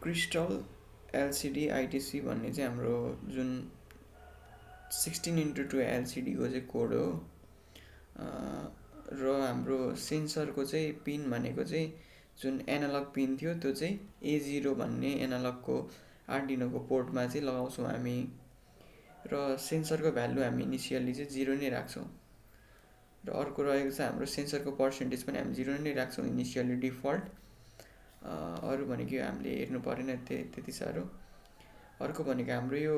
Crystal LCD ITC भन्ने चाहिँ हाम्रो जुन 16:2 एलसिडीको चाहिँ कोड हो। र हाम्रो सेन्सरको चाहिँ पिन भनेको चाहिँ जुन एनालग पिन थियो त्यो चाहिँ A0 भन्ने एनालगको आर्डिनोको पोर्टमा चाहिँ लगाउँछौँ हामी। र सेन्सरको भ्यालु हामी इनिसियली चाहिँ 0 नै राख्छौँ। र अर्को रहेको छ हाम्रो सेन्सरको पर्सेन्टेज पनि हामी 0 नै राख्छौँ इनिसियली डिफल्ट। अरू भनेको हामीले हेर्नु परेन त्यति साह्रो। अर्को भनेको हाम्रो यो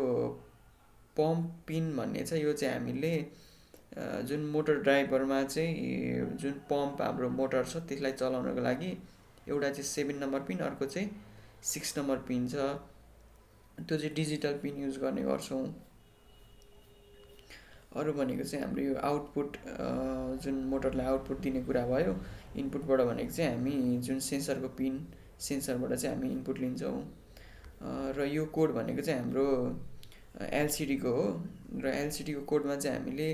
पम्प पिन भन्ने छ, यो चाहिँ हामीले जुन मोटर ड्राइभरमा चाहिँ जुन पम्प हाम्रो मोटर छ त्यसलाई चलाउनको लागि एउटा चाहिँ 7 नम्बर पिन, अर्को चाहिँ 6 नम्बर पिन छ, त्यो चाहिँ डिजिटल पिन युज गर्ने गर्छौँ। अरू भनेको चाहिँ हाम्रो यो आउटपुट जुन मोटरलाई आउटपुट दिने कुरा भयो, इनपुटबाट भनेको चाहिँ हामी जुन सेन्सरको पिन, सेन्सरबाट चाहिँ हामी इनपुट लिन्छौँ। र यो कोड भनेको चाहिँ हाम्रो एलसिडीको हो। र एलसिडीको कोडमा चाहिँ हामीले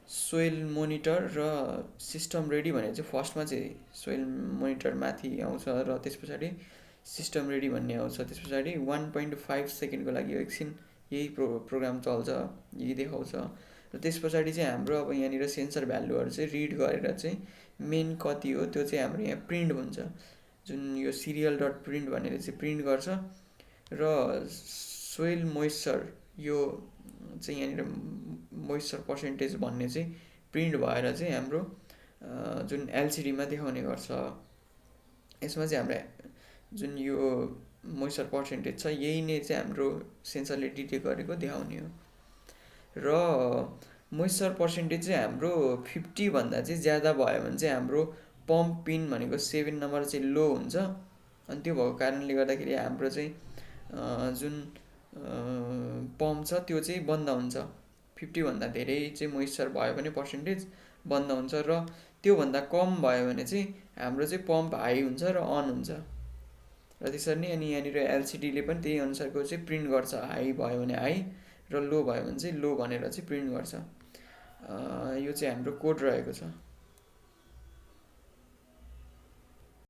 सोइल मोनिटर र सिस्टम रेडी भनेर चाहिँ फर्स्टमा चाहिँ सोइल मोनिटर माथि आउँछ र त्यस पछाडि सिस्टम रेडी भन्ने आउँछ। त्यस पछाडि 1.5 सेकेन्डको लागि एकछिन यही प्रोग्राम चल्छ, यही देखाउँछ। र त्यस पछाडि चाहिँ हाम्रो अब यहाँनिर सेन्सर भ्यालुहरू चाहिँ रिड गरेर चाहिँ मेन कति हो त्यो चाहिँ हाम्रो यहाँ प्रिन्ट हुन्छ, जुन यो सिरियल डट प्रिन्ट भनेर चाहिँ प्रिन्ट गर्छ। र सोइल मोइस्चर यो चाहिँ यहाँनिर मोइस्चर पर्सेन्टेज भन्ने चाहिँ प्रिन्ट भएर चाहिँ हाम्रो जुन एलसिडीमा देखाउने गर्छ। यसमा चाहिँ हाम्रो जुन यो मोइस्चर पर्सेन्टेज छ यही नै चाहिँ हाम्रो सेन्सरले डिटेक्ट गरेको देखाउने हो। र मोइस्चर पर्सेन्टेज चाहिँ हाम्रो 50 भन्दा चाहिँ ज्यादा भयो भने चाहिँ हाम्रो पम्प पिन भनेको 7 नम्बर चाहिँ लो हुन्छ। अनि त्यो भएको कारणले गर्दाखेरि हाम्रो चाहिँ जुन पम्प छ त्यो चाहिँ बन्द हुन्छ। 50 भन्दा धेरै चाहिँ मोइस्चर भयो भने पर्सेन्टेज बन्द हुन्छ, र त्योभन्दा कम भयो भने चाहिँ हाम्रो चाहिँ पम्प हाई हुन्छ र अन हुन्छ। र त्यसरी नै अनि यहाँनिर एलसिडीले पनि त्यही अनुसारको चाहिँ प्रिन्ट गर्छ, हाई भयो भने हाई र लो भयो भने चाहिँ लो भनेर चाहिँ प्रिन्ट गर्छ। यो चाहिँ हाम्रो कोड रहेको छ।